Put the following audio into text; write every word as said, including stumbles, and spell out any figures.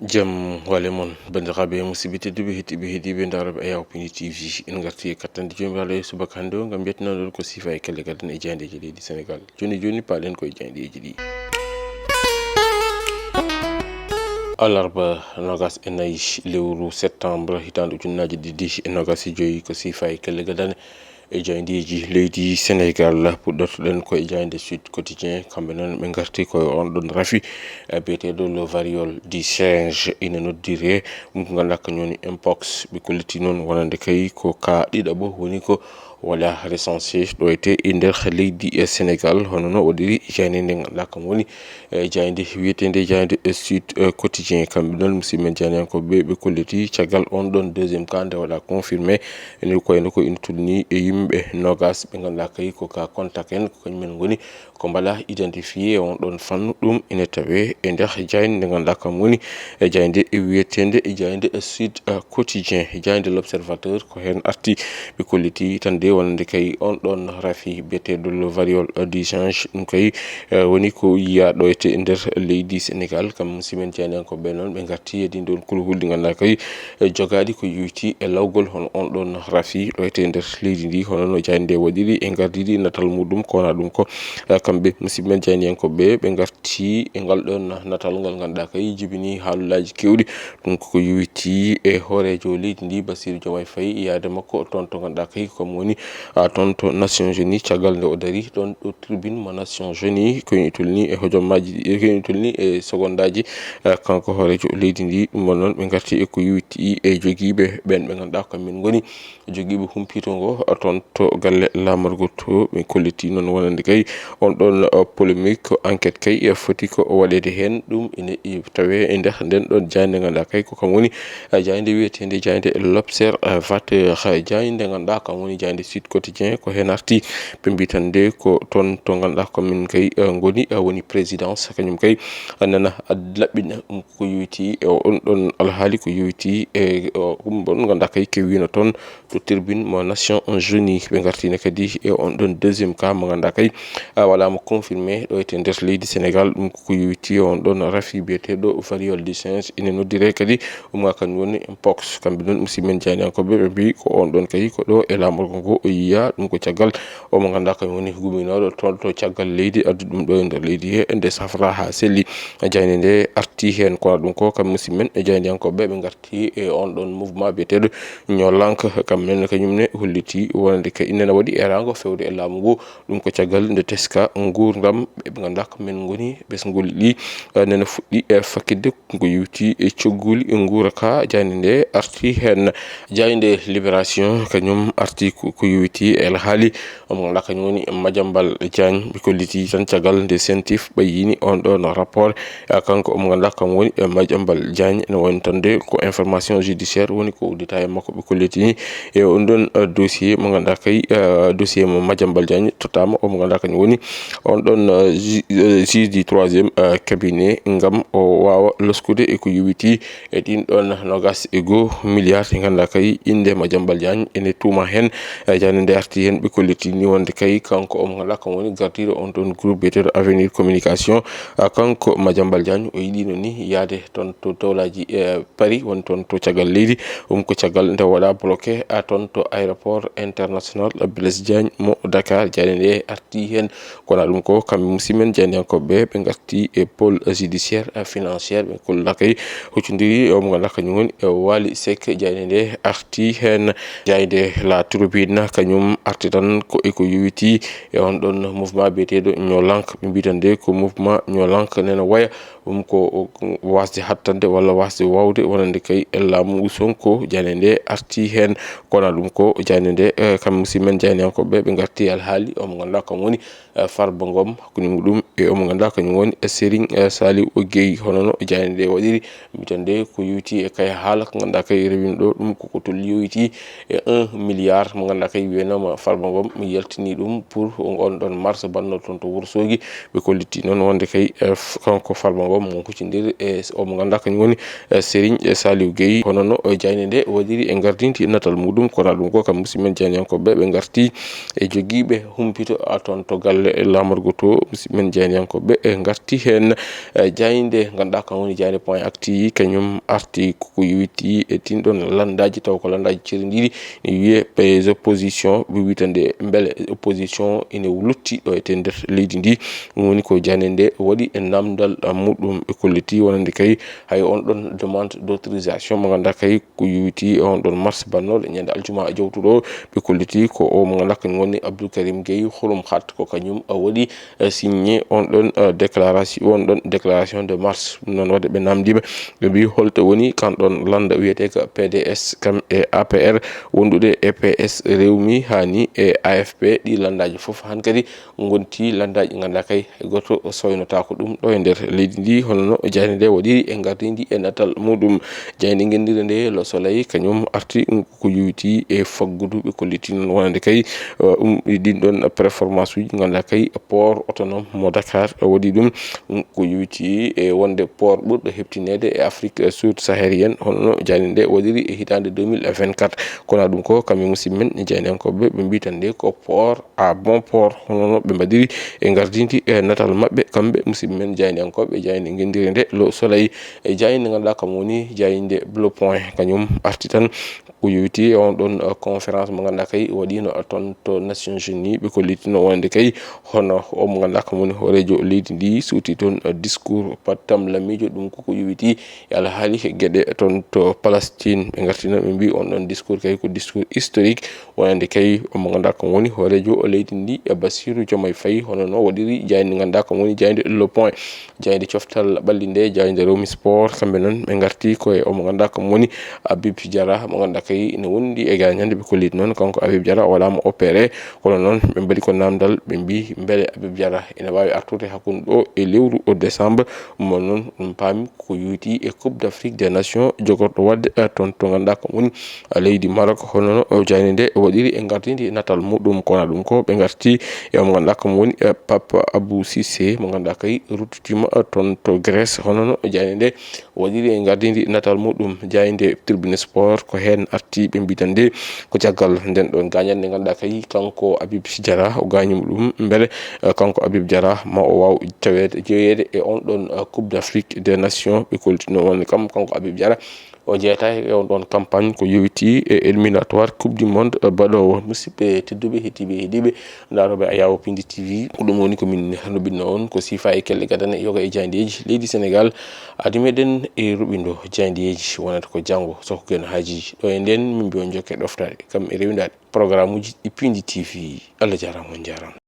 Jam wale mon, banndiraaɓe musidɓe tedduɓe, heɗiiɓe, heɗiiɓe ndaarooɓe Ayawpini T V. En ngarti e kattande Joomiraaɗo e subaka hannde o ngam yettinande on ko siifa e kellegal e jaaydeeji leydi Senegal. Jooni jooni, paaɗen ko e jaaydeeji ɗi. Alarba nogas e nayi lewru septembre, hitaande ujunnaaje ɗiɗi e nogas e joyi, ko siifa e kellegal e jaayndeeji leydi Senegal. Puɗɗortoɗen ko e jaaynde Sud Quotidien. Kamɓe noon ɓe ngarti ko e on ɗon rafi, eh, biyeteeɗo le variole du singe, ina noddire ɗum ko ngannduɗaa kañum woni mpox. Ɓe kolliti noon wonande kay ko ka ɗiɗaɓo woni ko waɗa recensé ɗo e te e nder leydi e Senegal. Hono no waɗiri jaaynde nde ngannduɗaa kam woni e jaaynde wiyeteende jaaynde Sud, eh, Quotidien. Kamɓe noon musidɓe men jaayndiyankooɓe ɓe kolliti caggal on ɗon deuxième cas nde waɗa confirmé. Ene ko wayno ko ina tolni e yimɓe nogas ɓe ngannduɗaa kay ko ka contact en, ko kañum en ngoni ko mbaɗa identifié e on ɗon fannu. Ɗum ina tawe e nder jaaynde nde ngannduɗaa kam woni e jaaynde wiyeteende e jaaynde Sud, eh, Quotidien. Jaaynde L'Observateur ko heen arti, ɓe kolliti tan de wonande kay on ɗon rafi biyeteeɗo le variole du singe. Ɗum kay, eh, woni ko yiyaa ɗo e te nder leydi Senegal. Kam musidɓe men jaayndiyankooɓe noon ɓe ngarti e ɗin ɗon kulhuli ngannduɗaa kay, eh, jogaaɗi ko yowitii e lawgol hono on ɗon rafi ɗo e te nder leydi ndi, hono no jaaynde waɗiri e ngardiiɗi natal muɗum. Ko wona ɗum ko, eh, kamɓe musidɓe men jaayndiyankooɓe ɓe ngarti e ngal ɗon natal ngal ngannduɗaa kay jibini haalullaaji keewɗi. Ɗum ko ko yowitii e hooreejo leydi ndi, Bassirou Diomaye Faye, yaade makko toon to ngannduɗaa kay ko mo woni, a, toon to Nations Unies, caggal nde o dari ɗoon ɗo tribune mo Nations Unies, ko ina tolni e hojomaaji ɗi, ko ina tolni e sogondaaji, a, kanko hooreejo leydi ndi. Ɗum ɗoon noon ɓe ngarti e ko yowitii e jogiiɓe ɓeen ɓe ngannduɗaa ko kamɓe ngoni jogiiɓe humpito ngo toon to galle laamorgo to. Ɓe kolliti noon wonande kay on ɗon, uh, polémique, ko enquête kay, eh, foti ko waɗeede heen. Ɗum ene, eh, tawee e nder nden ɗon jaaynde ngannduɗaa kay ko kam woni, eh, jaaynde wiyeteende jaaynde L'Observateur. Eh, jaaynde ngannduɗaa kam woni jaaynde Sud Quotidien ko heen arti. Ɓe mbii tan de ko toon to ngannduɗaa ko min kay, eh, ngoni, eh, woni présidence kañum kay, eh, nana, eh, laɓɓina ɗum ko yowitii e on ɗon alhaali ko yowitii e, eh, ɗum ɗon ngannduɗaa kay ko wiyno toon to tribune mo Nations Unies. Ɓe ngartiino kadi e on ɗon deuxième cas mo ngannduɗaa kay, a, waɗaama confirmé ɗo e te nder leydi Senegal. Ɗum ko ko yowitii e on ɗon rafi biyeteeɗo variole du singe, ina noddire kadi ɗum ka kañum woni mpox. Kamɓe noon musidɓe men jaayndiyankooɓe ɓe mbii ko on ɗon kay ko ɗo e laamorgo ngo o yiyaa. Ɗum ko caggal o mo ngannduɗaa kañum woni guminooɗo toon to caggal leydi, addu ɗum ɗo e nder leydi he, nde safra haa selli. Jaaynde nde arti heen, kono ɗum ko kam musidɓe men e jaayndiyankooɓe ɓe ngarti e on ɗon mouvement biyeteeɗo Ñoo Lank. Kamɓe ne kañum ne holliti wonande kay ina waɗi eeraango fewde e laamu ngu. Ɗum ko caggal nde teska nguurndam ɓe ɓe ngannduɗaa ko men ngoni ɓesngol ɗi, eh, nana fuɗɗi e fakkitde ko yowiti e cogguuli e nguura ka. Jaaynde nde arti heen. Jaaynde Libération kañum arti ko, ko yowiti e alhaali omo ngannduɗaa kañum woni Madiambal Diagne. Ɓe kolliti tan caggal nde sentif ɓayyini on ɗon rapport. Eh, kanko omo ngannduɗaa kam woni, eh, Madiambal Diagne, ene woni tan de ko information judiciaire woni ko détail makko ɓe kolliti ni. E on ɗon, eh, dossier mo ngannduɗaa kay, eh, dossier mo Madiambal Diagne tottama omo ngannduɗaa kañum woni on ɗon, eh, ju-, eh, juge du troisième, eh, cabinet ngam o waawa loskude e ko yowiti e ɗin ɗon nogas e goo milliard ɗi ngannduɗaa kay innde Madiambal Diagne ene tuuma heen. Eh, jaaynde nde arti heen ɓe kolliti ni wonde kay kanko omo ngannduɗaa kam woni gardiiɗo on ɗon groupe biyeteeɗo Avenir Communication. Ah, kanko Madiambal Diagne o yiɗino ni yaade toon to dowlaaji, eh, Paris woni toon to caggal leydi. Ɗum ko caggal nde waɗa bloqué, ah, toon to aéroport international Blaise Diagne mo Dakar. Jaaynde nde arti heen. Kono ɗum ko kamɓe musidɓe men jaayndiyankooɓe ɓe ngarti e pôle judiciaire, eh, financière, ɓe kollaa kay huccondiri e omo ngannduɗaa kañum woni e Wali Seck. Jaaynde nde arti heen. Jaaynde La Tribune kañum arti tan ko e ko yowiti e on ɗon mouvement biyeteeɗo Ñoo Lank. Ɓe mbii tan de ko mouvement Ñoo Lank nena waya ɗum ko wasde hattande walla wasde wawde wonande kay e laamu ngu Sonko. Jaaynde nde arti heen. Kono ɗum ko jaaynde nde, eh, kamɓe musidɓe men jaayndiyankooɓe ɓe ngarti e alhaali omo ngannduɗaa kam woni, eh, Farba Ngom, hakkunde muɗum e omo ngannduɗaa kañum woni, eh, Serigne, eh, Saliou Guèye. Hono no jaaynde nde waɗiri, mbiiten nde ko yowiti e kay haala ko ngannduɗaa kay rewino ɗo, ɗum koko tolni yowiti e un milliard mo ngannduɗaa kay wiyanaama Farba Ngom, mi yaltini ɗum pour on ɗon mars banno toon to Wuro Soogi. Ɓe kolliti noon wonde kay, eh, f-, kanko Farba Ngom mo huccindir e s-, o mo ngannduɗaa kañum woni, eh, Serigne, eh, Saliou Gueye. Hono no, eh, jaaynde nde waɗiri e ngardinti natal muɗum, kono ɗum ko kam musidɓe men jaayndiyankooɓe ɓe ngarti e jogiiɓe humpito a toon to galle laamorgo to. Musidɓe men jaayndiyankooɓe, eh, ngarti heen, eh, jaaynde ngannduɗaa kam woni jaaynde Point Actu, kañum arti ko, ko yowiti e tin ɗon lanndaaji, taw ko lanndaaji cerendiɗi. Ne wiyee les oppositions, ɓe wiyata nde mbele opposition ene lutti ɗo e nder leydi ndi. Ɗum woni ko jaaynde nde waɗi e naamndal muɗum e kolliti wonande kay hay on ɗon demande d' autorisation mo ngannduɗaa kay ko yowiti e on ɗon mars bannoɗo ñande aljuma jawtuɗo. Ɓe kolliti ko o mo ngannduɗaa kañum woni Abdoul Karim Gueye Xurum Xat, ko kañum a waɗi, eh, signé on ɗon, eh, déclaration, on ɗon déclaration de mars. Ɗum noon waɗde ɓe naamndiima, ɓe mbi holto woni kan ɗon lannda wiyetee ko P D S kam e A P R wondude e P S Rewmi hani e A F P, ɗi lanndaaji fof han kadi ngonti lanndaaji ngannduɗaa kay hay gooto soynotaako ɗum ɗo e nder leydi ndi, hono no jaaynde nde waɗiri e ngardindi e natal muɗum. Jaaynde ngenndire nde Le Soleil kañum arti ɗum ko yowiti e faggudu, ɓe kolliti noon wonande kay, uh, um, ɗin ɗon performance uji ngannduɗaa kay port autonome mo Dakar waɗi ɗum. Ɗum ko yowiti e wonde port ɓurɗo heɓtineede e Afrique sud-saharienne, hono no jaaynde nde waɗiri e hitaande deux mille vingt-quatre. Kono ɗum ko kamɓe musidɓe men jaayndiyankooɓe ɓe mbi tan nde ko port à bon port, hono no ɓe mbaɗiri e ngardindi e natal maɓɓe, kamɓe musidɓe men jaayndiyankooɓe jaaynde ngenndire nde Le Soleil. E jaaynde ngannduɗaa kam woni jaaynde Le Point, kañum arti tan ko yowiti e on ɗon, eh, conférence mo ngannduɗaa kay waɗiino, eh, toon to Nations Unies. Ɓe kollitino wonde kay hono o mo ngannduɗaa kam woni hooreejo leydi ndi suuti toon, eh, discours pattam lamiijo, ɗum koko yowiti e alhaali geɗe toon to Palestine. Ɓe ngartina ɓe mbi on ɗon discours kay ko discours historique. Wonande kay omo ngannduɗaa kam woni hooreejo leydi ndi, e Bassirou Diomaye Faye, hono no waɗiri jaaynde ngannduɗaa kam woni jaaynde Le Point, jaaynde coftal ɓalli nde, jaaynde Rewmi Sport, kamɓe noon ɓe ngarti ko e omo ngannduɗaa kam woni Habib Diarra, mo ngannduɗaa kay ene wondi e gaañande. Ɓe kolliti noon kanko Habib Diarra o waɗaama opéré, kono noon ɓe mbaɗi ko naamndal, ɓe mbi mbele Habib Diarra ene waawi artude hakkunde ɗo e lewru o décembre. Mo noon ɗum paami ko yowiti e Coupe d'Afrique des Nations jogorɗo waɗde, eh, toon to ngannduɗaa kam woni, eh, leydi Maroc. Hono no, eh, jaaynde nde waɗiri e ngardindi natal muɗum, kono ɗum ko ɓe ngarti e mo ngannduɗaa kam woni, eh, Pape Abou Cissé, mo ngannduɗaa kay ruttitiima, eh, toon to Grèce. Hono no jaaynde nde waɗiri e ngardindi natal muɗum, jaaynde Tribune Sport ko heen arti, ɓe mbi tan nde ko caggal nden ɗon gaañal nde ngannduɗaa kay kanko Habib Diarra o gaañi mo ɗum. Mbele, eh, kanko Habib Diarra ma o waaw taweede, jeyeede e on ɗon, eh, Coupe d'Afrique des Nations. Ɓe kollitino wonde kam kanko Habib Diarra o jeyata e on ɗon campagne ko yowiti e éliminatoire Coupe du Monde, eh, baɗoowo. Musidɓe tedduɓe, heɗtiiɓe, heɗiiɓe, ndaarooɓe Ayawo Pindi T V, ko ɗum woni ko min ruɓɓinno on ko siifa e kelle gadane yoga e jaayndeeji leydi Sénégal. Adi meɗen e ruɓɓindo jaayndeeji wonata ko janngo, so ko gen haaji ɗo e nden, min mbiyo jokke ɗoftaade kam e rewindaade programme uji ɗi Pindi T V. Allah jaaraama, on jaaraama.